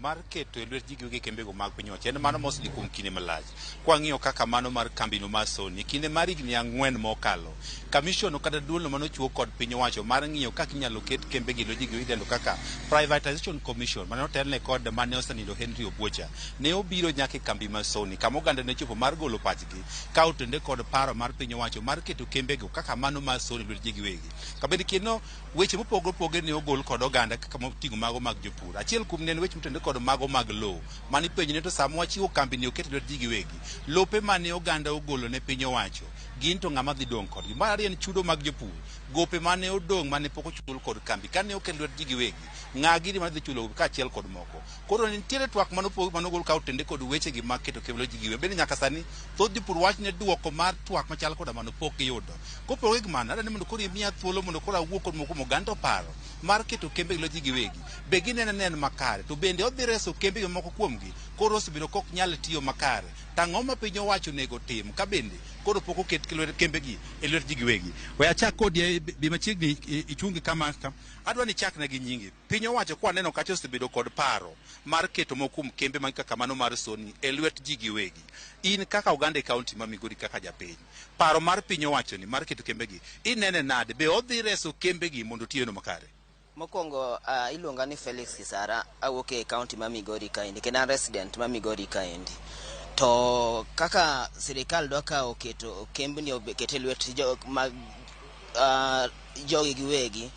mar keto e lwet ji giwegi kembego mag piny owacho en mano mosedhi kuom kinde malach. Kwang'iyo kaka mano mar kambino mar Sony, kinde mar higni 4 mokalo, commission kata duolno manochiwo kod piny owacho mar ng'iyo kaka inyalo ket kembegi e lwet ji giwegi idendo kaka Privatization Commission mane otelne kod mane osenindo Henry Obwocha ne obiro nyaka e kambi mar Sony kama oganda ne chopo mar golo pachgi ka otende kod paro mar piny owacho mar keto kembego kaka mano mar Sony e lwet ji giwegi. Kabende kendo weche mopogore opogore ne ogol kod oganda kaka moting'o mago mag jopur. Achiel kuom ne en weche motende kod mago mag lowo. Mane ipenjo ni to sama wachiwo kambi ni oket e lwet ji giwegi, lope mane oganda ogolo ne piny owacho, gin to ng'ama dhi dong' kodgi. Mar ariyo en chudo mag jopur, gope mane odong' mane pok ochul kod kambi kane oket lwet ji giwegi, ng'a gini mane dhi chulo gope kaachiel kod moko. Koro nitiere twak mane ogol ka otende kod wechegi mag keto kembe lwet ji giwegi. Bende nyaka sani thoth jopur wacho ni duoko mar twak machal koda mano pok giyudo. Kopogore gi mano, adwa ni mondo koro imiya thuolo mondo koro awuo kod moko kuom oganda oparo mar keto kembe gi lwet ji giwegi. Be gineno ni en makare? To bende odhi reso kembe gi moko kuomgi koro osebedo kok nyal tiyo makare? To ang'o ma piny owacho onego otim ka bende koro pok oket kembegi e lwet ji giwegi? We achak kodi bi machiegni ichungi kama ka. Adwa ni ichakna gi nyingi. Piny owacho kwa neno kacha osebedo kod paro mar keto moko kuom kembe mag kaka mano mar Sony e lwet ji giwegi. In kaka oganda e kaunti ma Migori kaka japiny, paro mar piny owacho ni mar keto kembegi inene nade? Be odhi reso kembegi mondo otiyo makare? Mokwongo iluonga ni Felix Kisara, awuok e kaunti ma Migori kaendi kendo an resident ma Migori kaendi. To kaka sirikal dwa kawo keto kembni oket e lwet jo, mag jogi giwegi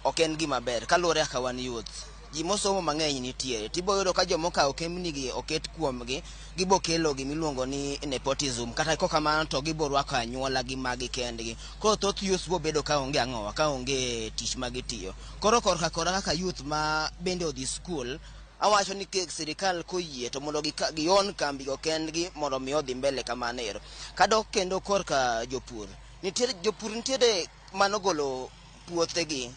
ok en gima ber kaluwore kaka wan youth. Ji mosomo mang'eny nitiere tibo yudo ka jomokawo kembni gi oket kuomgi gibo kelo gimiluongo ni nepotism kata kok kamano to gibo rwako anyuola gi magi kendgi. Koro thoth youth bo bedo ka onge ang'owa ka onge tich ma gitiyo. Koro korka kora kaka youth ma bende odhi skul awacho ni sirikal koyie to mondo gion kambi go kendgi mondo mi odhi mbele kamano ero. Kadok kendo korka jopur, nitiere jopur nitiere manogolo puothegi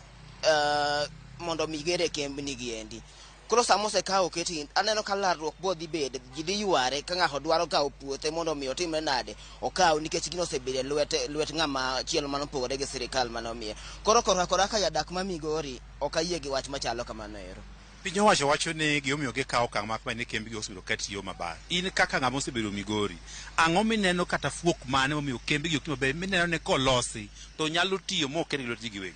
mondo mi gere kembni gi endi. Koro sama osekawo oketgi, aneno ka larruok bo dhi bede, ji dhi yware ka ng'ato dwaro kawo puothe mondo mi otimre nade, okaw nikech gino osebedo e lwet ng'ama chielo mano opogore gi sirikal mane omiye. Koro korka kora ka jadak ma Migori ok ayie gi wach machalo kamano ero. Piny owacho wacho ni gimomiyo gikawo okang' ma kama ni kembegi osebedo ka tiyo maber. In kaka ng'ama osebedo Migori, ang'o mineno kata fuok mane momiyo kembegi ok ti maber mineno ni kolosi to nyalo tiyo mok en gi lwet ji giwegi?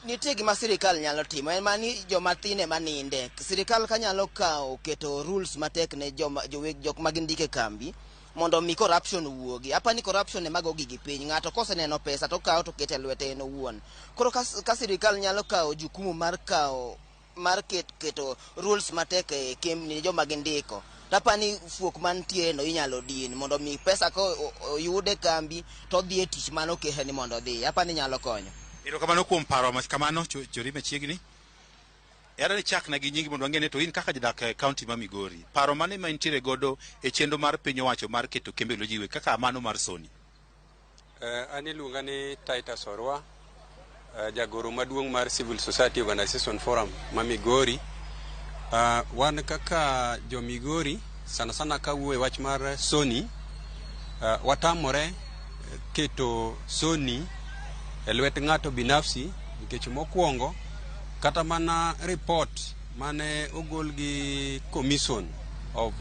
Nitie gima sirikal nyalo timo en mana ni joma tin ema ninde. Sirikal ka nyalo kawo keto rules matek ne joma jok ma gindiko e kambi mondo mi corruption owuogi. Apa ni corruption ema go gigi piny. Ng'ato koseneno pesa to okawo to keto e lwete en owuon. Koro ka sirikal nyalo kawo jukumu mar kawo mar keto rules matek e kembni joma gindiko, to apa ni fuok mantie no inyalo din mondo mi pesa ko oyud e kambi to odhi e tich mane okete ni mondo odhi. Apa ni nyalo konyo. Erokamano kuom paro ma kamano, chori machiegni. Era ni chakna gi nyingi mondo wang'e ni to in kaka jadak e kaunti ma Migori, paro mane ma intiere godo e chenro mar piny owacho mar keto kembe e lwet kaka mano mar Sony? An iluonga ni Titus Orwa, jagoro maduong' mar Civil Society Organization Forum ma Migori. Wan kaka jo Migori, sana sana kawuoyo e wach mar Sony, watamore keto Sony e lwet ng'ato binafsi nikech mokwongo kata mana report mane ogol gi Commission of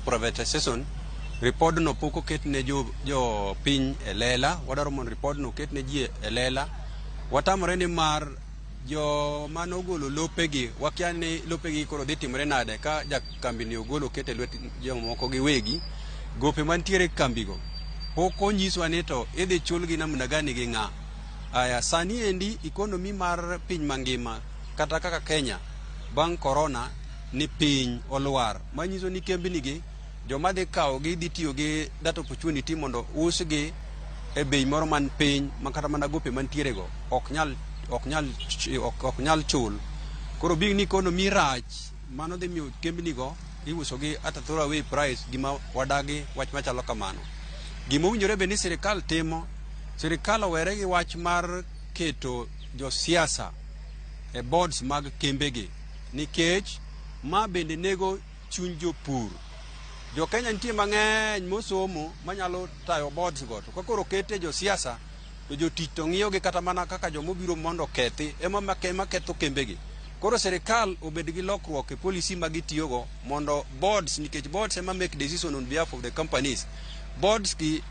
Privatization, report no pok oket ne jo piny e lela. Wadwaro mondo report no oket ne ji e lela. Watamore ni mar jo manogolo lopegi, wakia ni lopegi koro dhi timore nade ka jakambi ni ogolo oket e lwet jomoko giwegi. Gope mantiere e kambigo pok onyiswa ni to idhi chulgi namna gani gi ng'a. Aya, sani endi economy mar piny mangima kata kaka Kenya bang' corona ni piny olwar, manyiso ni kembni gi joma dhi kawo gi dhi tiyo gi that opportunity mondo usgi e bei moro man piny ma kata mana gope mantiere go ok nyal chul. Koro being ni economy rach, mano dhi miyo kembni go iuso gi at a throwaway price, gima wadagi wach machalo kamano. Gima owinjore bed ni sirikal timo, sirikal owere gi wach mar keto josiasa e boards mag kembegi nikech ma bende nego chuny jopur. Jo Kenya nitie mang'eny mosomo manyalo tayo boards go, to ka koro okete josiasa to jotich to ng'iyo gi kata mana kaka jomobiro mondo okethi ema ketho kembegi. Koro sirikal obed gi lokruok e policy ma gitiyogo mondo boards, nikech boards ema make decision on behalf of the companies. Boards gi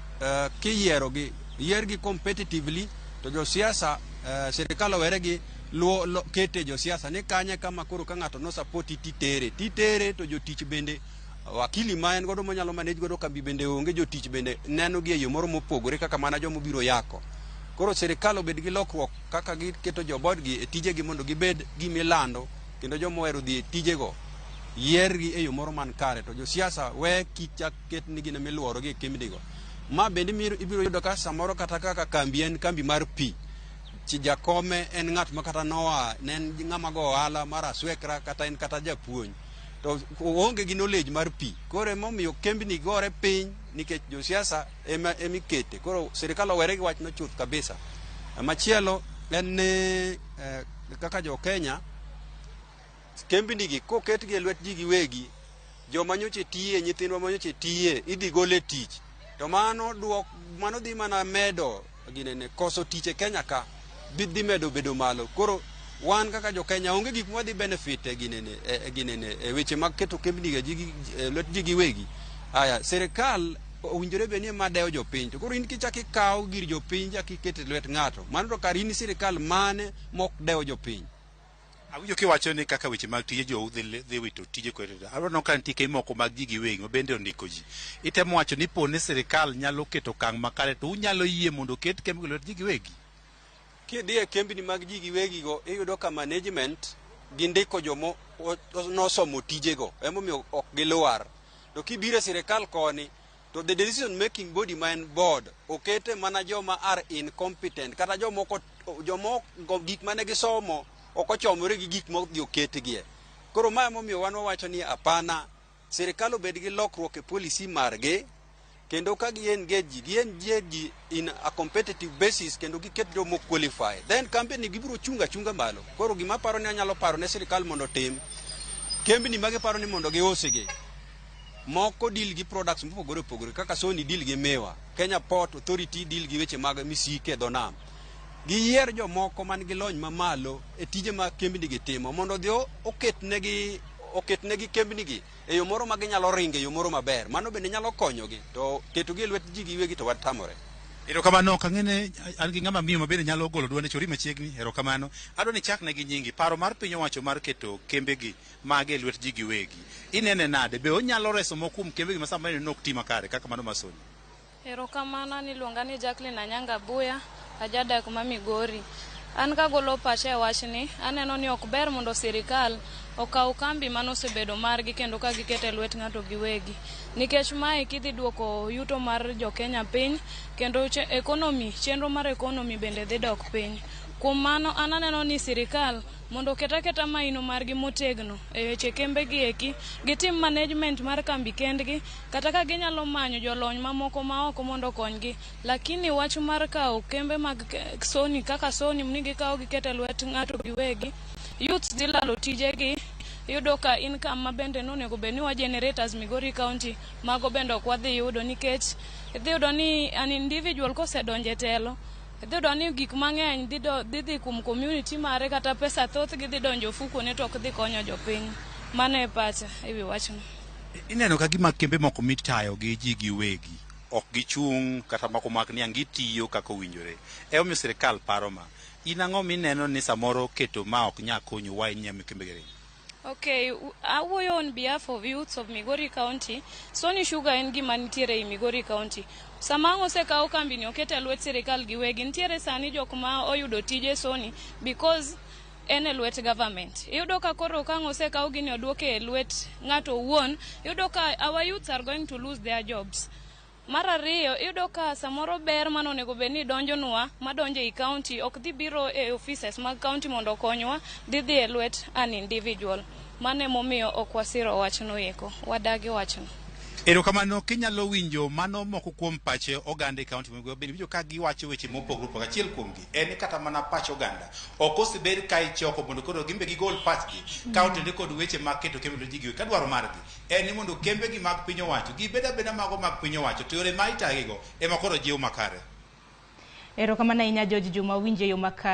kiyiero gi, yiergi competitively, to josiasa sirikal owere gi luo kete josiasa ni kanye kama koro ka ng'ato no support titere titere to jotich bende wakili ma en godo monyalo manage godo kambi bende onge. Jotich bende neno gi e yo moro mopogore kaka mana joma obiro yako. Koro sirikal obed gi lokruok kaka giketo jo board gi e tijegi mondo gibed gimilando kendo joma ohero dhi e tijego yiergi e yo moro man kare, to josiasa we kik chak ket ni gin emiluoro gi e kembnigo. Ma bende ibiro yudo ka samoro kata kaka kambi en kambi mar pi, jakome en ng'at ma kata noa ne en ng'ama go ohala mar aswekra kata en kata japuonj to oonge gi knowledge mar pi. Koro emomiyo kembni gore piny nikech josiasa ema emikete. Koro sirikal owere gi wachno chuth kabisa. Machielo en ni kaka jo Kenya, kembni gi koketgi e lwet ji giwegi, joma nyocha tiye, nyithindwa ma nyocha tiye idhi gol e tich, to mano duok mano dhi mana medo ginene koso tich e Kenya ka dhi medo bedo malo. Koro wan kaka jo Kenya onge gik mwadhi benefit e ginene e ginene e weche mag keto kembni e lwet ji giwegi. Aya, sirikal owinjore bed ni ema dewo jopiny, to koro in kichak ikawo gir jopiny chak iketo e lwet ng'ato, mano to kar in sirikal mane mok dewo jopiny? Awinjo kiwacho ni kaka weche mag tije jou dhi wito tije kod aneno ka nitie kembe moko mag ji giwegi ma bende ondiko ji. Itemo wacho ni po ni sirikal nyalo keto okang' makare to unyalo yie mondo oket kembe e lwet ji giwegi? Kidhi e kembni mag ji giwegi go, iyudo ka management gindiko jomo nosomo tijego, emomiyo ok gilwar. To kibiro e sirikal koni to the decision making body ma en board okete mana joma are incompetent kata jomoko jomoko gik mane gisomo ok ochomore gi gik modhi oketgie. Koro ma emomiyo wan wawacho ni hapana, sirikal obed gi lokruok e policy margi kendo ka gi engage ji, gi engage ji in a competitive basis kendo giket joma qualify, then company gibiro chungo achunga malo. Koro gima aparo ni anyalo paro ne sirikal mondo otim, kembni ma giparo ni mondo giusgi moko deal gi products mopogore opogore, kaka Sony deal gi miwa, Kenya Port Authority deal gi weche mag misike e dho nam, giyier jomoko man gi lony mamalo e tije ma kembni gi timo mondo odhi oketnegi kembni gi e yo moro ma ginyalo ringo e yo moro maber. Mano bende nyalo konyogi, to ketogi e lwet ji giwegi to watamore. Erokamano. Ok ang'e an gi ng'ama miyo ma bende nyalo golo duonde chori machiegni. Erokamano. Adwa ni ichakne gi nyingi. Paro mar piny owacho mar keto kembegi mage e lwet ji giwegi. Inene nade? Be onyalo reso moko kuom kembegi ma samoro ok ti makare kaka mano mar Sony? Erokamano, an iluonga ni Jacqueline Anyanga Abuya, ajadak ma Migori. An kagolo pacha e wachni, aneno ni ok ber mondo sirikal okaw kambi manosebedo margi kendo ka giketo e lwet ng'ato giwegi. Nikech mae kidhi duoko yuto mar jo Kenya piny kendo economy, chenro mar economy bende dhi dok piny. Kuom mano an aneno ni sirikal mondo oket aketa maino margi motegno e weche kembe gi eki, gitim management mar kambi kendgi, kata ka ginyalo manyo jolony mamoko ma oko mondo okonygi. Lakini wach mar kawo kembe mag Sony kaka Sony ni gikawo giketo e lwet ng'ato giwegi, youths dhi lalo tijegi. Iyudo ka income ma bende nonego bed ni wa generate as Migori County, mago bende ok wadhi yudo nikech idhi yudo ni an individual kosedonjo e telo, idhi yudo ni gik mang'eny dhi kuom community mare kata pesa thoth gi dhi donjo ofuko ne to ok dhi konyo jopiny. Mano e pacha ewi wachno. Ineno ka gima kembe moko mitayo gi ji giwegi ok gichung' kata moko mak niang' gitiyo kaka owinjore. Emomiyo sirikal paro ma. In ang'o mineno ni samoro keto ma ok nyal konyo wa ahinya kembe gi ringo? Okay, awuoyo on behalf of youths of Migori County. Sony Sugar en gima nitiere ei Migori County. Sama ang' osekaw kambi ni oket e lwet sirikal giwegi, nitiere sani jok ma oyudo tije Sony because en e lwet government. Iyudo ka koro ka ang' osekaw gini oduoke e lwet ng'ato owuon, iyudo ka our youths are going to lose their jobs. Mar ariyo, iyudo ka samoro ber mane onego bed ni donjonwa madonjo ei county ok dhi biro e offices mag county mondo okonywa, dhi dhi e lwet an individual. Mano emomiyo ok wasiro wachno eko, wadagi wachno. Erokamano. Kinyalo winjo mano moko kuom pache oganda e kaunti ma Migori bende winjo ka giwacho weche mopogore opogore. Achiel kuomgi en ni kata mana pach oganda ok osebed ka ichoko mondo koro gimbe gigol pachgi ka otenore kod weche mag keto kembe lwet ji giwegi. Ka dwaro margi en ni mondo kembegi mag piny owacho gibed abeda mago mag piny owacho to yore ma itayogigo ema koro jiw makare. Erokamano ahinya George Juma, winjo e yo makare.